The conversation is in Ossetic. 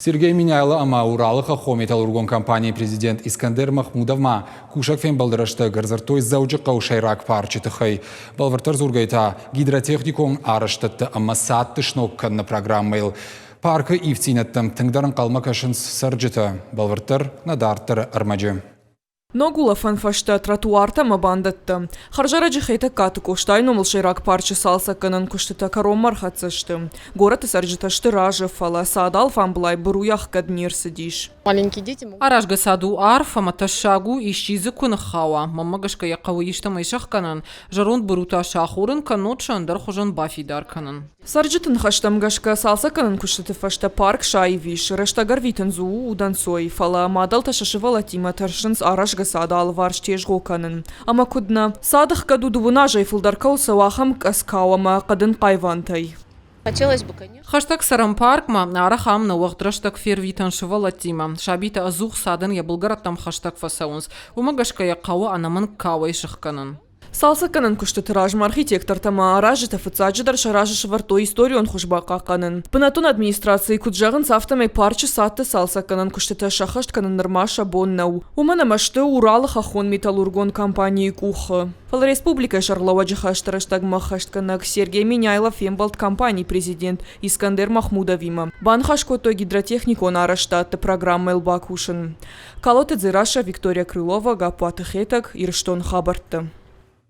Сергей Меняйло ӕмӕ Уралы хӕххон-металлургон компанийы президент Искандер Махмудов ма кусӕг фембӕлды рӕстӕг ӕрдзырдтой Дзӕуджыхъӕуы сӕйраг парчы тыххӕй. Бӕлвырддӕр дзургӕйӕ та гидротехникон арӕзтӕдтӕ ӕмӕ цадты сног кӕныны программӕйыл. Паркы ивддзинӕдтӕм тынгдӕр ӕнхъӕлмӕ кӕсынц цӕрджытӕ. Бӕлвырддӕр нӕ дарддӕры ӕрмӕджы. Ног улӕфӕн фӕзтӕ, тротуартӕ ӕмӕ бандӕттӕ. Хӕрзӕрӕджы Хетӕгкаты Къостайы номыл сӕйраг парчы цалцӕггӕнӕн куыстытӕ кӕронмӕ ӕрхӕццӕ сты. Горӕты цӕрджытӕ сты разы, фӕлӕ цады алфамбылай быруйӕ ӕхгӕд не рцыдис. Аразгӕ цад у арф ӕмӕ тӕссаг у, исчи дзы куы ныххауа. Мӕнмӕ гӕсгӕ йӕ хъӕуы истӕмӕй сӕхгӕнын, зӕронд бырутӕ сахорын, кӕннод сӕ ӕндӕр хуызӕн бафидар кӕнын. Цӕрджыты ныхӕстӕм гӕсгӕ, цалцӕггӕнӕн куыстыты фӕстӕ парк саив ис, рӕстӕг ӕрвитын дзы у удӕнцой, фӕлӕ мадӕлтӕ сӕ сывӕллӕттимӕ тӕрсынц аразгӕ цады алыварс тезгъо кӕнын. Ӕмӕ куыд нӕ? Цад ӕхгӕд у дыууын азӕй фылдӕр кӕуыл цӕуы, ахӕм къӕдз-кау ӕмӕ хъӕдын хъайвантӕй. Хӕстӕг цӕрӕн паркмӕ арӕх ам нӕ уӕгъд рӕстӕг фервитӕн сывӕллӕттимӕ. Сабитӕ ӕдзух цадӕн йӕ былгӕрӕттӕм хӕстӕг фӕцӕуынц. Уымӕ гӕсгӕ йӕ хъӕуы ӕнӕмӕнг кауӕй сыхгӕнын. Цалцӕггӕнӕн куыстыты размӕ архитектортӕ ӕмӕ аразджытӕ фыццаджыдӕр сӕ разы сӕвӕрдтой историон хуыз бахъахъхъӕнын. Бынӕттон администрацийы куыд зӕгъынц, афтӕмӕй парчы цадты цалцӕггӕнӕн куыстытӕ сӕххӕст кӕнын нырма сӕ бон нӕу. Уымӕн ӕмӕ сты Уралы хӕххон-металлургон компанийы къухы. Фӕлӕ республикӕйы сӕргълӕууӕджы хӕсты рӕстӕгмӕ ӕххӕстгӕнӕг Сергей Меняйло фембӕлд компанийы президент Искандер Махмудовимӕ. Баныхас кодтой гидротехникон арӕзтадты программӕйыл бакусын. Калоты Дзерассӕ, Виктория Крылова, Гаппуаты Хетӕг, Ирыстоны хабӕртты.